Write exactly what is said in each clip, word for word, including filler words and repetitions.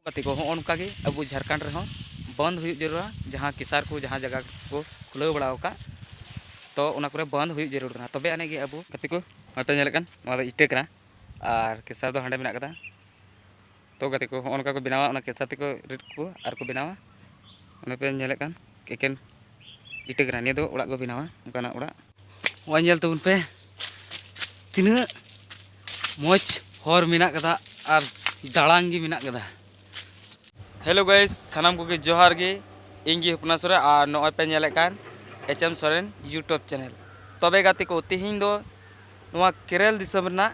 ᱜᱟᱛᱮ ᱠᱚ, ᱦᱚᱸᱜᱼᱚ ᱱᱚᱝᱠᱟ ᱜᱮ ᱟᱵᱚ ᱡᱷᱟᱲᱠᱷᱚᱸᱰ ᱨᱮᱦᱚᱸ ᱵᱚᱱᱫ ᱦᱩᱭᱩᱜ ᱡᱟᱹᱨᱩᱲᱟ᱾ ᱡᱟᱦᱟᱸ ᱠᱮᱥᱟᱨ ᱠᱚ ᱡᱟᱦᱟᱸ ᱡᱟᱭᱜᱟ ᱠᱚ ᱠᱷᱩᱞᱟᱹᱣ ᱵᱟᱲᱟ ᱟᱠᱟᱫ, ᱛᱚ ᱚᱱᱟ ᱠᱚᱨᱮ ᱵᱚᱱᱫ ᱦᱩᱭᱩᱜ ᱡᱟᱹᱨᱩᱲ ᱠᱟᱱᱟ, ᱛᱚᱵᱮ ᱟᱹᱱᱤᱡ ᱜᱮ ᱟᱵᱚ ᱜᱟᱛᱮ ᱠᱚ, ᱱᱚᱜᱼᱚᱭ ᱯᱮ ᱧᱮᱞᱮᱫ ᱠᱟᱱ, ᱱᱚᱣᱟ ᱫᱚ ᱤᱴᱟᱹ ᱠᱟᱱᱟ ᱟᱨ ᱠᱮᱥᱟᱨ ᱫᱚ ᱦᱟᱸᱰᱮ ᱢᱮᱱᱟᱜ ᱠᱟᱫᱟ᱾ ᱛᱚ ᱜᱟᱛᱮ ᱠᱚ, ᱦᱚᱸᱜᱼᱚ ᱱᱚᱝᱠᱟ ᱠᱚ ᱵᱮᱱᱟᱣᱟ, ᱚᱱᱟ ᱠᱮᱥᱟᱨ ᱛᱮᱠᱚ ᱨᱤᱫ ᱠᱚ ᱟᱨ ᱠᱚ ᱵᱮᱱᱟᱣᱟ᱾ ᱚᱱᱮ ᱯᱮ ᱧᱮᱞᱮᱫ ᱠᱟᱱ ᱮᱠᱮᱱ ᱤᱴᱟᱹ ᱠᱟᱱᱟ, ᱱᱤᱭᱟᱹ ᱫᱚ ᱚᱲᱟᱜ ᱠᱚ ᱵᱮᱱᱟᱣᱟ ᱚᱱᱠᱟᱱᱟᱜ ᱚᱲᱟᱜ᱾ ᱱᱚᱜᱼᱚᱭ ᱧᱮᱞ ᱛᱟᱵᱚᱱ ᱯᱮ, ᱛᱤᱱᱟᱹᱜ ᱢᱚᱡᱽ ᱦᱚᱨ ᱢᱮᱱᱟᱜ ᱠᱟᱫᱟ ᱟᱨ ᱫᱟᱲᱟᱝ ᱜᱮ ᱢᱮᱱᱟᱜ ᱠᱟᱫᱟ᱾ ᱦᱮᱞᱳ ᱜᱟᱭᱥ, ᱥᱟᱱᱟᱢ ᱠᱚᱜᱮ ᱡᱚᱦᱟᱨ ᱜᱮ᱾ ᱤᱧ ᱜᱮ ᱦᱚᱯᱱᱟ ᱥᱚᱨᱮᱱ ᱟᱨ ᱱᱚᱜᱼᱚᱭ ᱯᱮ ᱧᱮᱞᱮᱫ ᱠᱟᱱ H M Soren YouTube channel. ᱛᱚᱵᱮ ᱜᱟᱛᱮ ᱠᱚ, ᱛᱮᱦᱮᱧ ᱫᱚ ᱱᱚᱣᱟ ᱠᱮᱨᱮᱞ ᱫᱤᱥᱚᱢ ᱨᱮᱱᱟᱜ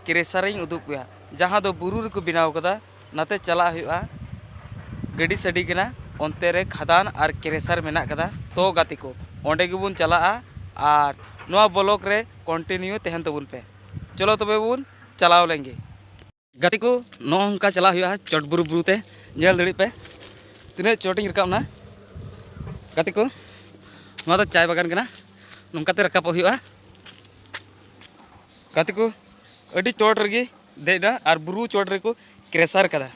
ᱠᱨᱮᱥᱟᱨᱤᱧ ᱩᱫᱩᱜ ᱯᱮᱭᱟ, ᱡᱟᱦᱟᱸ ᱫᱚ ᱵᱩᱨᱩ ᱨᱮᱠᱚ ᱵᱮᱱᱟᱣ ᱠᱟᱫᱟ᱾ ᱱᱟᱛᱮ ᱪᱟᱞᱟᱜ ᱦᱩᱭᱩᱜᱼᱟ, ᱜᱟᱹᱰᱤ ᱥᱟᱰᱮ ᱠᱟᱱᱟ, ᱚᱱᱛᱮ ᱨᱮ ᱠᱷᱟᱫᱟᱱ ᱟᱨ ᱠᱨᱮᱥᱟᱨ ᱢᱮᱱᱟᱜ ᱠᱟᱫᱟ᱾ ᱛᱚ ᱜᱟᱛᱮ ᱠᱚ, ᱚᱸᱰᱮ ᱜᱮᱵᱚᱱ ᱪᱟᱞᱟᱜᱼᱟ ᱟᱨ ᱱᱚᱣᱟ ᱵᱞᱚᱜ ᱨᱮ ᱠᱚᱱᱴᱤᱱᱤᱭᱩ ᱛᱟᱦᱮᱱ ᱛᱟᱵᱚᱱ ᱯᱮ᱾ ᱪᱚᱞᱚ ᱛᱚᱵᱮ ᱵᱚᱱ ᱪᱟᱞᱟᱣ ᱞᱮᱱ ᱜᱮ᱾ ᱜᱟᱛᱮ ᱠᱚ, ᱱᱚᱜᱼᱚ ᱱᱚᱝᱠᱟ ᱪᱟᱞᱟᱜ ᱦᱩᱭᱩᱜᱼᱟ ᱪᱚᱴ ᱵᱩᱨᱩ ᱵᱩᱨᱩ ᱛᱮ᱾ ᱧᱮᱞ ᱫᱟᱲᱮᱭᱟᱜ ᱯᱮ ᱛᱤᱱᱟᱹᱜ ᱪᱚᱴᱤᱧ ᱨᱟᱠᱟᱵ ᱮᱱᱟ᱾ ᱜᱟᱛᱮ ᱠᱚ, ᱱᱚᱣᱟ ᱫᱚ ᱪᱟᱭ ᱵᱟᱜᱟᱱ ᱠᱟᱱᱟ, ᱱᱚᱝᱠᱟ ᱛᱮ ᱨᱟᱠᱟᱵᱚᱜ ᱦᱩᱭᱩᱜᱼᱟ᱾ ᱜᱟᱛᱮ ᱠᱚ, ᱟᱹᱰᱤ ᱪᱚᱴ ᱨᱮᱜᱮ ᱫᱮᱡ ᱮᱱᱟ ᱟᱨ ᱵᱩᱨᱩ ᱪᱚᱴ ᱨᱮᱠᱚ ᱠᱨᱮᱥᱟᱨ ᱠᱟᱫᱟ᱾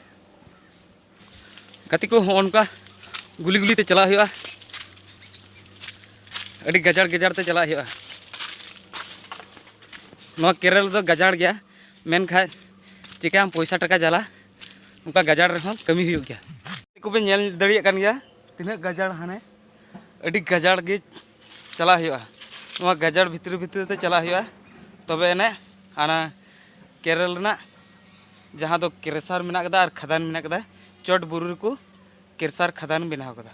ᱜᱟᱛᱮ ᱠᱚ, ᱦᱚᱸᱜᱼᱚ ᱱᱚᱝᱠᱟ ᱜᱩᱞᱤ ᱜᱩᱞᱤ ᱛᱮ ᱪᱟᱞᱟᱜ ᱦᱩᱭᱩᱜᱼᱟ᱾ ᱟᱹᱰᱤ ᱜᱟᱡᱟᱲ ᱜᱟᱡᱟᱲ ᱛᱮ ᱪᱟᱞᱟᱜ ᱦᱩᱭᱩᱜᱼᱟ᱾ ᱱᱚᱣᱟ ᱠᱮᱨᱮᱞ ᱫᱚ ᱜᱟᱡᱟᱲ ᱜᱮᱭᱟ, ᱢᱮᱱᱠᱷᱟᱱ ᱪᱤᱠᱟᱹᱭᱟᱢ, ᱯᱚᱭᱥᱟ ᱴᱟᱠᱟ ᱡᱟᱞᱟ, ᱱᱚᱝᱠᱟ ᱜᱟᱡᱟᱲ ᱨᱮᱦᱚᱸ ᱠᱟᱹᱢᱤ ᱦᱩᱭᱩᱜ ᱜᱮᱭᱟ᱾ ᱠᱚᱯᱮ ᱧᱮᱞ ᱫᱟᱲᱮᱭᱟᱜ ᱠᱟᱱ ᱜᱮᱭᱟ ᱛᱤᱱᱟᱹᱜ ᱜᱟᱡᱟᱲ, ᱦᱟᱱᱮ ᱟᱹᱰᱤ ᱜᱟᱡᱟᱲ ᱜᱮ ᱪᱟᱞᱟᱜ ᱦᱩᱭᱩᱜᱼᱟ᱾ ᱱᱚᱣᱟ ᱜᱟᱡᱟᱲ ᱵᱷᱤᱛᱨᱤ ᱵᱷᱤᱛᱨᱤ ᱛᱮ ᱪᱟᱞᱟᱜ ᱦᱩᱭᱩᱜᱼᱟ, ᱛᱚᱵᱮ ᱮᱱᱮ ᱦᱟᱱᱟ ᱠᱮᱨᱮᱞ ᱨᱮᱱᱟᱜ ᱡᱟᱦᱟᱸ ᱫᱚ ᱠᱨᱮᱥᱟᱨ ᱢᱮᱱᱟᱜ ᱠᱟᱫᱟ ᱟᱨ ᱠᱷᱟᱫᱟᱱ ᱢᱮᱱᱟᱜ ᱠᱟᱫᱟ, ᱪᱚᱴ ᱵᱩᱨᱩ ᱨᱮᱠᱚ ᱠᱨᱮᱥᱟᱨ ᱠᱷᱟᱫᱟᱱ ᱵᱮᱱᱟᱣ ᱠᱟᱫᱟ᱾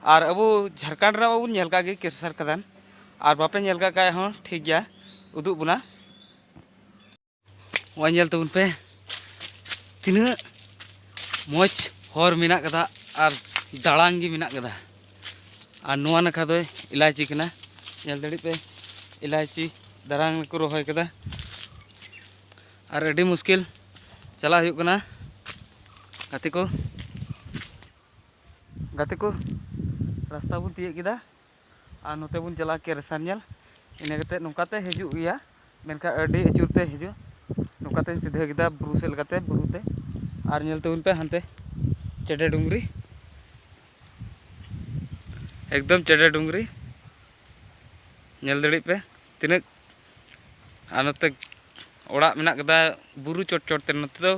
ᱟᱨ ᱟᱵᱚ ᱡᱷᱟᱲᱠᱷᱚᱸᱰ ᱨᱮᱱᱟᱜ ᱵᱚᱱ ᱧᱮᱞ ᱠᱟᱜ ᱜᱮ ᱠᱨᱮᱥᱟᱨ ᱠᱷᱟᱫᱟᱱ, ᱟᱨ ᱵᱟᱯᱮ ᱧᱮᱞ ᱠᱟᱜ ᱠᱷᱟᱡ ᱦᱚᱸ ᱴᱷᱤᱠ ᱜᱮᱭᱟ, ᱩᱫᱩᱜ ᱵᱚᱱᱟ᱾ ᱱᱚᱜᱼᱚᱭ ᱧᱮᱞ ᱛᱟᱵᱚᱱ ᱯᱮ, ᱛᱤᱱᱟᱹᱜ ᱢᱚᱡᱽ ᱦᱚᱨ ᱢᱮᱱᱟᱜ ᱠᱟᱫᱟ ᱟᱨ ᱫᱟᱲᱟᱝ ᱜᱮ ᱢᱮᱱᱟᱜ ᱠᱟᱫᱟ᱾ ᱟᱨ ᱱᱚᱣᱟ ᱱᱟᱠᱷᱟ ᱫᱚ ᱤᱞᱟᱭᱪᱤ ᱠᱟᱱᱟ, ᱧᱮᱞ ᱫᱟᱲᱮᱭᱟᱜ ᱯᱮ, ᱤᱞᱟᱭᱪᱤ ᱫᱟᱨᱟᱝ ᱨᱮᱠᱚ ᱨᱚᱦᱚᱭ ᱠᱟᱫᱟ᱾ ᱟᱨ ᱟᱹᱰᱤ ᱢᱩᱥᱠᱤᱞ ᱪᱟᱞᱟᱜ ᱦᱩᱭᱩᱜ ᱠᱟᱱᱟ ᱜᱟᱛᱮ ᱠᱚ᱾ ᱜᱟᱛᱮ ᱠᱚ, ᱨᱟᱥᱛᱟ ᱵᱚᱱ ᱛᱤᱭᱳᱜ ᱠᱮᱫᱟ ᱟᱨ ᱱᱚᱛᱮ ᱵᱚᱱ ᱪᱟᱞᱟᱜᱼᱟ ᱠᱮᱨᱮᱥᱟᱨ ᱧᱮᱞ᱾ ᱤᱱᱟᱹ ᱠᱟᱛᱮ ᱱᱚᱝᱠᱟ ᱛᱮ ᱦᱤᱡᱩᱜ ᱜᱮᱭᱟ, ᱢᱮᱱᱠᱷᱟᱱ ᱟᱹᱰᱤ ᱟᱹᱪᱩᱨ ᱛᱮ ᱦᱤᱡᱩᱜ᱾ ᱱᱚᱝᱠᱟ ᱛᱮᱧ ᱥᱤᱫᱷᱟᱹ ᱠᱮᱫᱟ ᱵᱩᱨᱩ ᱥᱮᱫ ᱞᱮᱠᱟᱛᱮ, ᱵᱩᱨᱩ ᱛᱮ᱾ ᱟᱨ ᱧᱮᱞ ᱛᱟᱵᱚᱱ ᱯᱮ ᱦᱟᱱᱛᱮ ᱪᱮᱰᱮ ᱰᱩᱝᱨᱤ, ᱮᱠᱫᱚᱢ ᱪᱮᱰᱮ ᱰᱩᱝᱨᱤ ᱧᱮᱞ ᱫᱟᱲᱮᱭᱟᱜ ᱯᱮ ᱛᱤᱱᱟᱹᱜ᱾ ᱟᱨ ᱱᱚᱛᱮ ᱚᱲᱟᱜ ᱢᱮᱱᱟᱜ ᱠᱟᱫᱟ ᱵᱩᱨᱩ ᱪᱚᱴ ᱪᱚᱴ ᱛᱮ, ᱱᱚᱛᱮ ᱫᱚ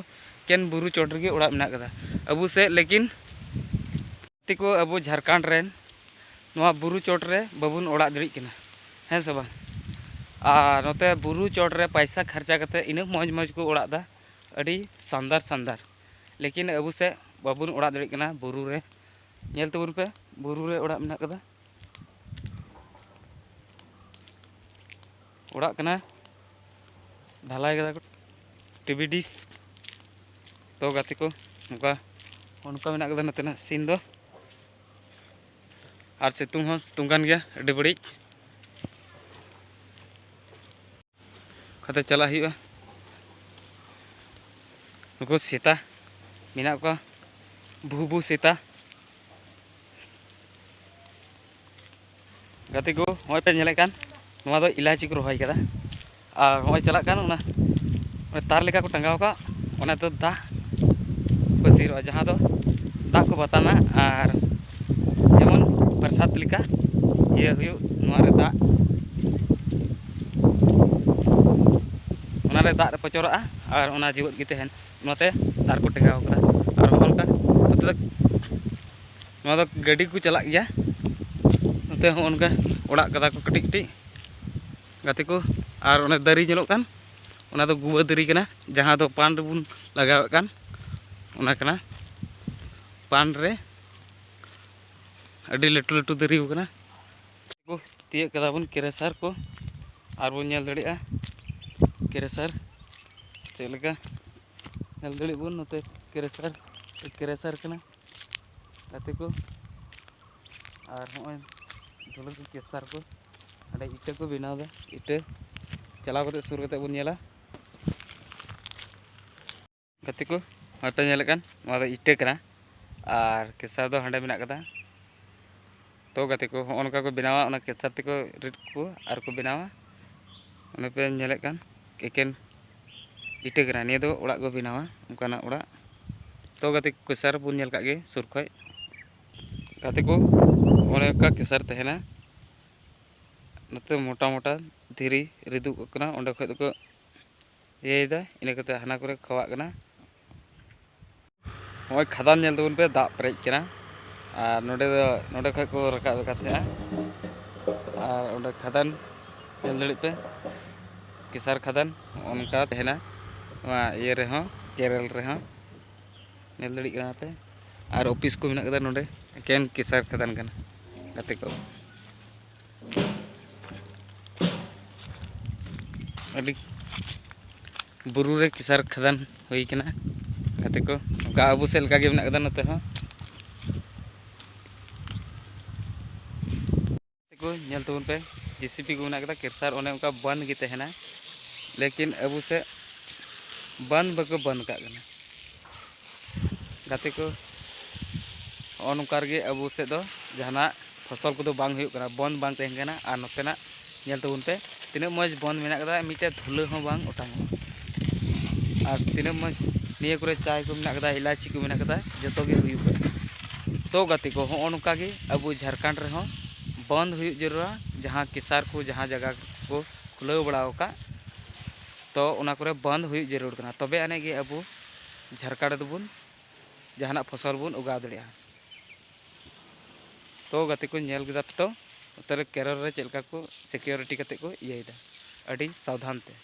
ᱮᱠᱮᱱ ᱵᱩᱨᱩ ᱪᱚᱴ ᱨᱮᱜᱮ ᱚᱲᱟᱜ ᱢᱮᱱᱟᱜ ᱠᱟᱫᱟ ᱟᱵᱚ ᱥᱮᱫ᱾ ᱞᱮᱠᱤᱱ ᱜᱟᱛᱮ ᱠᱚ, ᱟᱵᱚ ᱡᱷᱟᱲᱠᱷᱚᱸᱰ ᱨᱮᱱ ᱱᱚᱣᱟ ᱵᱩᱨᱩ ᱪᱚᱴ ᱨᱮ ᱵᱟᱵᱚᱱ ᱚᱲᱟᱜ ᱫᱟᱲᱮᱭᱟᱜ ᱠᱟᱱᱟ, ᱦᱮᱸ ᱥᱮ ᱵᱟᱝ? ᱟᱨ ᱱᱚᱛᱮ ᱵᱩᱨᱩ ᱪᱚᱴ ᱨᱮ ᱯᱟᱭᱥᱟ ᱠᱷᱚᱨᱪᱟ ᱠᱟᱛᱮ ᱤᱱᱟᱹᱜ ᱢᱚᱡᱽ ᱢᱚᱡᱽ ᱠᱚ ᱚᱲᱟᱜ ᱫᱟ, ᱟᱹᱰᱤ ᱥᱟᱱᱫᱟᱨ ᱥᱟᱱᱫᱟᱨ᱾ ᱞᱮᱠᱤᱱ ᱟᱵᱚ ᱥᱮᱫ ᱵᱟᱵᱚᱱ ᱚᱲᱟᱜ ᱫᱟᱲᱮᱭᱟᱜ ᱠᱟᱱᱟ ᱵᱩᱨᱩ ᱨᱮ᱾ ᱧᱮᱞ ᱛᱟᱵᱚᱱ ᱯᱮ, ᱵᱩᱨᱩ ᱨᱮ ᱚᱲᱟᱜ ᱢᱮᱱᱟᱜ ᱠᱟᱫᱟ, ᱚᱲᱟᱜ ᱠᱟᱱᱟ, ᱰᱷᱟᱞᱟᱭ ᱠᱟᱫᱟ ᱠᱚ ᱴᱤᱵᱷᱤ ᱰᱤᱥ᱾ ᱛᱚ ᱜᱟᱛᱮ ᱠᱚ, ᱱᱚᱝᱠᱟ ᱱᱚᱝᱠᱟ ᱢᱮᱱᱟᱜ ᱠᱟᱫᱟ ᱱᱚᱛᱮᱱᱟᱜ ᱥᱤᱱ ᱫᱚ᱾ ᱟᱨ ᱥᱤᱛᱩᱝ ᱦᱚᱸ ᱥᱤᱛᱩᱝ ᱠᱟᱱ ᱜᱮᱭᱟ ᱟᱹᱰᱤ ᱵᱟᱹᱲᱤᱡ᱾ ᱚᱠᱟᱛᱮ ᱪᱟᱞᱟᱜ ᱦᱩᱭᱩᱜᱼᱟ? ᱱᱩᱠᱩ ᱥᱮᱛᱟ ᱢᱮᱱᱟᱜ ᱠᱚᱣᱟ, ᱵᱷᱩ ᱵᱷᱩ ᱥᱮᱛᱟ᱾ ᱜᱟᱛᱮ ᱠᱚ, ᱱᱚᱜᱼᱚᱭ ᱯᱮ ᱧᱮᱞᱮᱫ ᱠᱟᱱ, ᱱᱚᱣᱟ ᱫᱚ ᱤᱞᱟᱭᱪᱤ ᱠᱚ ᱨᱚᱦᱚᱭ ᱠᱟᱫᱟ᱾ ᱟᱨ ᱱᱚᱜᱼᱚᱭ ᱪᱟᱞᱟᱜ ᱠᱟᱱ ᱚᱱᱟ, ᱚᱱᱟ ᱛᱟᱨ ᱞᱮᱠᱟ ᱠᱚ ᱴᱟᱸᱜᱟᱣ ᱠᱟᱜ, ᱚᱱᱟ ᱫᱚ ᱫᱟᱜ ᱯᱟᱹᱥᱤᱨᱚᱜᱼᱟ, ᱡᱟᱦᱟᱸ ᱫᱚ ᱫᱟᱜ ᱠᱚ ᱵᱟᱛᱟᱱᱟ᱾ ᱟᱨ ᱡᱮᱢᱚᱱ ᱵᱟᱨᱥᱟᱛ ᱞᱮᱠᱟ ᱤᱭᱟᱹ ᱦᱩᱭᱩᱜ, ᱱᱚᱣᱟ ᱨᱮ ᱫᱟᱜ, ᱚᱱᱟ ᱨᱮ ᱫᱟᱜ ᱨᱮ ᱯᱚᱪᱚᱨᱚᱜᱼᱟ ᱟᱨ ᱚᱱᱟ ᱡᱤᱣᱮᱫ ᱜᱮ ᱛᱟᱦᱮᱱ, ᱚᱱᱟᱛᱮ ᱛᱟᱨ ᱠᱚ ᱴᱟᱸᱜᱟᱣ ᱠᱟᱫᱟ᱾ ᱟᱨ ᱦᱚᱸᱜᱼᱚ ᱱᱚᱝᱠᱟ ᱱᱚᱛᱮ ᱫᱚ, ᱱᱚᱣᱟ ᱫᱚ ᱜᱟᱹᱰᱤ ᱠᱚ ᱪᱟᱞᱟᱜ ᱜᱮᱭᱟ᱾ ᱱᱚᱛᱮ ᱦᱚᱸ ᱚᱱᱠᱟ ᱚᱲᱟᱜ ᱠᱟᱫᱟ ᱠᱚ ᱠᱟᱹᱴᱤᱡ ᱠᱟᱹᱴᱤᱡ ᱜᱟᱛᱮ ᱠᱚ᱾ ᱟᱨ ᱚᱱᱮ ᱫᱟᱨᱮ ᱧᱮᱞᱚᱜ ᱠᱟᱱ, ᱚᱱᱟ ᱫᱚ ᱜᱩᱣᱟᱹ ᱫᱟᱨᱮ ᱠᱟᱱᱟ, ᱡᱟᱦᱟᱸ ᱫᱚ ᱯᱟᱱ ᱨᱮᱵᱚᱱ ᱞᱟᱜᱟᱣᱮᱫ ᱠᱟᱱ, ᱚᱱᱟ ᱠᱟᱱᱟ᱾ ᱯᱟᱱ ᱨᱮ ᱟᱹᱰᱤ ᱞᱟᱹᱴᱩ ᱞᱟᱹᱴᱩ ᱫᱟᱨᱮ ᱠᱟᱱᱟ᱾ ᱠᱚ ᱛᱤᱭᱟᱹᱜ ᱠᱟᱫᱟ ᱵᱚᱱ ᱠᱮᱨᱮᱥᱟᱨ ᱠᱚ, ᱟᱨ ᱵᱚᱱ ᱧᱮᱞ ᱫᱟᱲᱮᱭᱟᱜᱼᱟ ᱠᱮᱨᱮᱥᱟᱨ ᱪᱮᱫ ᱞᱮᱠᱟ᱾ ᱧᱮᱞ ᱫᱟᱲᱮᱭᱟᱜ ᱵᱚᱱ ᱱᱚᱛᱮ ᱠᱮᱨᱮᱥᱟᱨ, ᱠᱮᱨᱮᱥᱟᱨ ᱠᱟᱱᱟ ᱜᱟᱛᱮ ᱠᱚ᱾ ᱟᱨ ᱦᱚᱸᱜᱼᱚᱭ ᱫᱷᱩᱞᱟᱹ ᱠᱚ ᱠᱮᱥᱟᱨ ᱠᱚ, ᱚᱸᱰᱮ ᱤᱴᱟᱹ ᱠᱚ ᱵᱮᱱᱟᱣ ᱮᱫᱟ, ᱤᱴᱟᱹ᱾ ᱪᱟᱞᱟᱣ ᱠᱟᱛᱮ ᱥᱩᱨ ᱠᱟᱛᱮ ᱵᱚᱱ ᱧᱮᱞᱟ᱾ ᱜᱟᱛᱮ ᱠᱚ, ᱱᱚᱜᱼᱚᱭ ᱯᱮ ᱧᱮᱞᱮᱫ ᱠᱟᱱ, ᱱᱚᱣᱟ ᱫᱚ ᱤᱴᱟᱹ ᱠᱟᱱᱟ ᱟᱨ ᱠᱮᱥᱟᱨ ᱫᱚ ᱦᱟᱸᱰᱮ ᱢᱮᱱᱟᱜ ᱠᱟᱫᱟ᱾ ᱛᱚ ᱜᱟᱛᱮ ᱠᱚ, ᱦᱚᱸᱜᱼᱚ ᱱᱚᱝᱠᱟ ᱠᱚ ᱵᱮᱱᱟᱣᱟ, ᱚᱱᱟ ᱠᱮᱥᱟᱨ ᱛᱮᱠᱚ ᱨᱤᱫ ᱠᱚ ᱟᱨ ᱠᱚ ᱵᱮᱱᱟᱣᱟ᱾ ᱚᱱᱮ ᱯᱮ ᱧᱮᱞᱮᱫ ᱠᱟᱱ, ᱮᱠᱮᱱ ᱤᱴᱟᱹ ᱠᱟᱱᱟ᱾ ᱱᱤᱭᱟᱹ ᱫᱚ ᱚᱲᱟᱜ ᱠᱚ ᱵᱮᱱᱟᱣᱟ, ᱚᱱᱠᱟᱱᱟᱜ ᱚᱲᱟᱜ᱾ ᱛᱚ ᱜᱟᱛᱮ ᱠᱚ, ᱠᱮᱥᱟᱨ ᱵᱚᱱ ᱧᱮᱞ ᱠᱟᱜ ᱜᱮ ᱥᱩᱨ ᱠᱷᱚᱡ᱾ ᱜᱟᱛᱮ ᱠᱚ, ᱚᱱᱮ ᱚᱱᱠᱟ ᱠᱮᱥᱟᱨ ᱛᱟᱦᱮᱱᱟ᱾ ᱱᱚᱛᱮ ᱢᱚᱴᱟ ᱢᱚᱴᱟ ᱫᱷᱤᱨᱤ ᱨᱤᱫᱩᱜ ᱠᱟᱱᱟ, ᱚᱸᱰᱮ ᱠᱷᱚᱡ ᱫᱚᱠᱚ ᱤᱭᱟᱹᱭᱮᱫᱟ, ᱤᱱᱟᱹ ᱠᱟᱛᱮ ᱦᱟᱱᱟ ᱠᱚᱨᱮ ᱠᱷᱟᱣᱟᱜ ᱠᱟᱱᱟ᱾ ᱱᱚᱜᱼᱚᱭ ᱠᱷᱟᱫᱟᱱ ᱧᱮᱞ ᱛᱟᱵᱚᱱ ᱯᱮ, ᱫᱟᱜ ᱯᱮᱨᱮᱡ ᱠᱟᱱᱟ᱾ ᱟᱨ ᱱᱚᱸᱰᱮ ᱫᱚ, ᱱᱚᱸᱰᱮ ᱠᱷᱚᱡ ᱠᱚ ᱨᱟᱠᱟᱵ ᱟᱠᱟᱫ ᱛᱟᱦᱮᱸᱜᱼᱟ᱾ ᱟᱨ ᱚᱸᱰᱮ ᱠᱷᱟᱫᱟᱱ ᱧᱮᱞ ᱫᱟᱲᱮᱭᱟᱜ ᱯᱮ, ᱠᱮᱥᱟᱨ ᱠᱷᱟᱫᱟᱱ ᱱᱚᱜᱼᱚ ᱱᱚᱝᱠᱟ ᱛᱟᱦᱮᱱᱟ ᱱᱚᱣᱟ ᱤᱭᱟᱹ ᱨᱮᱦᱚᱸ, ᱠᱮᱨᱮᱞ ᱨᱮᱦᱚᱸ᱾ ᱧᱮᱞ ᱫᱟᱲᱮᱭᱟᱜ ᱠᱟᱱᱟ ᱯᱮ᱾ ᱟᱨ ᱚᱯᱷᱤᱥ ᱠᱚ ᱢᱮᱱᱟᱜ ᱠᱟᱫᱟ ᱱᱚᱰᱮ, ᱮᱠᱮᱱ ᱠᱮᱥᱟᱨ ᱠᱷᱟᱫᱟᱱ ᱠᱟᱱᱟ ᱜᱟᱛᱮ ᱠᱚ᱾ ᱟᱹᱰᱤ ᱵᱩᱨᱩ ᱨᱮ ᱠᱮᱥᱟᱨ ᱠᱷᱟᱫᱟᱱ ᱦᱩᱭ ᱠᱟᱱᱟ ᱜᱟᱛᱮ ᱠᱚ᱾ ᱚᱱᱠᱟ ᱟᱵᱚ ᱥᱮᱫ ᱞᱮᱠᱟ ᱜᱮ ᱢᱮᱱᱟᱜ ᱠᱟᱫᱟ ᱱᱚᱛᱮ ᱦᱚᱸ᱾ ᱠᱚ ᱧᱮᱞ ᱛᱟᱵᱚᱱ ᱯᱮ, ᱡᱮᱥᱤᱯᱤ ᱠᱚ ᱢᱮᱱᱟᱜ ᱠᱟᱫᱟ, ᱠᱮᱥᱟᱨ ᱚᱱᱮ ᱚᱱᱠᱟ ᱵᱟᱱ ᱜᱮ ᱛᱟᱦᱮᱱᱟ, ᱞᱮᱠᱤᱱ ᱟᱵᱚ ᱥᱮᱫ ᱵᱟᱱ ᱵᱟᱠᱚ ᱵᱟᱱ ᱠᱟᱜ ᱠᱟᱱᱟ ᱜᱟᱛᱮ ᱠᱚ᱾ ᱱᱚᱜᱼᱚ ᱱᱚᱝᱠᱟ ᱨᱮᱜᱮ ᱟᱵᱚ ᱥᱮᱫ ᱫᱚ ᱡᱟᱦᱟᱱᱟᱜ ᱯᱷᱚᱥᱚᱞ ᱠᱚᱫᱚ ᱵᱟᱝ ᱦᱩᱭᱩᱜ ᱠᱟᱱᱟ, ᱵᱚᱱ ᱵᱟᱝ ᱛᱟᱦᱮᱱ ᱠᱟᱱᱟ᱾ ᱟᱨ ᱱᱚᱛᱮᱱᱟᱜ ᱧᱮᱞ ᱛᱟᱵᱚᱱ ᱯᱮ, ᱛᱤᱱᱟᱹᱜ ᱢᱚᱡᱽ ᱵᱚᱱ ᱢᱮᱱᱟᱜ ᱠᱟᱫᱟ, ᱢᱤᱫᱴᱮᱡ ᱫᱷᱩᱞᱟᱹ ᱦᱚᱸ ᱵᱟᱝ ᱚᱴᱟᱝᱚᱜᱼᱟ᱾ ᱟᱨ ᱛᱤᱱᱟᱹᱜ ᱢᱚᱡᱽ ᱱᱤᱭᱟᱹ ᱠᱚᱨᱮ ᱪᱟᱭ ᱠᱚ ᱢᱮᱱᱟᱜ ᱠᱟᱫᱟ, ᱤᱞᱟᱭᱪᱤ ᱠᱚ ᱢᱮᱱᱟᱜ ᱠᱟᱫᱟ, ᱡᱚᱛᱚ ᱜᱮ ᱦᱩᱭᱩᱜ ᱠᱟᱱᱟ᱾ ᱛᱚ ᱜᱟᱛᱮ ᱠᱚ, ᱦᱚᱸᱜᱼᱚ ᱱᱚᱝᱠᱟ ᱜᱮ ᱟᱵᱚ ᱡᱷᱟᱲᱠᱷᱚᱸᱰ ᱨᱮᱦᱚᱸ ᱵᱚᱱᱫ ᱦᱩᱭᱩᱜ ᱡᱟᱹᱨᱩᱲᱟ᱾ ᱡᱟᱦᱟᱸ ᱠᱮᱥᱟᱨ ᱠᱚ, ᱡᱟᱦᱟᱸ ᱡᱟᱭᱜᱟ ᱠᱚ ᱠᱷᱩᱞᱟᱹᱣ ᱵᱟᱲᱟ ᱟᱠᱟᱫ, ᱛᱚ ᱚᱱᱟ ᱠᱚᱨᱮ ᱵᱚᱱᱫ ᱦᱩᱭᱩᱜ ᱡᱟᱹᱨᱩᱲ ᱠᱟᱱᱟ, ᱛᱚᱵᱮ ᱟᱹᱱᱤᱡ ᱜᱮ ᱟᱵᱚ ᱡᱷᱟᱲᱠᱷᱚᱸᱰ ᱨᱮᱫᱚ ᱵᱚᱱ ᱡᱟᱦᱟᱱᱟᱜ ᱯᱷᱚᱥᱚᱞ ᱵᱚᱱ ᱩᱜᱟᱣ ᱫᱟᱲᱮᱭᱟᱜᱼᱟ᱾ ᱛᱚ ᱜᱟᱛᱮ ᱠᱚ, ᱧᱮᱞ ᱠᱮᱫᱟ ᱯᱮ ᱛᱚ, ᱱᱚᱛᱮ ᱨᱮ ᱠᱮᱨᱚᱞ ᱨᱮ ᱪᱮᱫ ᱞᱮᱠᱟ ᱠᱚ ᱥᱤᱠᱤᱭᱩᱨᱤᱴᱤ ᱠᱟᱛᱮ ᱠᱚ ᱤᱭᱟᱹᱭᱮᱫᱟ, ᱟᱹᱰᱤ ᱥᱟᱵᱫᱷᱟᱱ ᱛᱮ᱾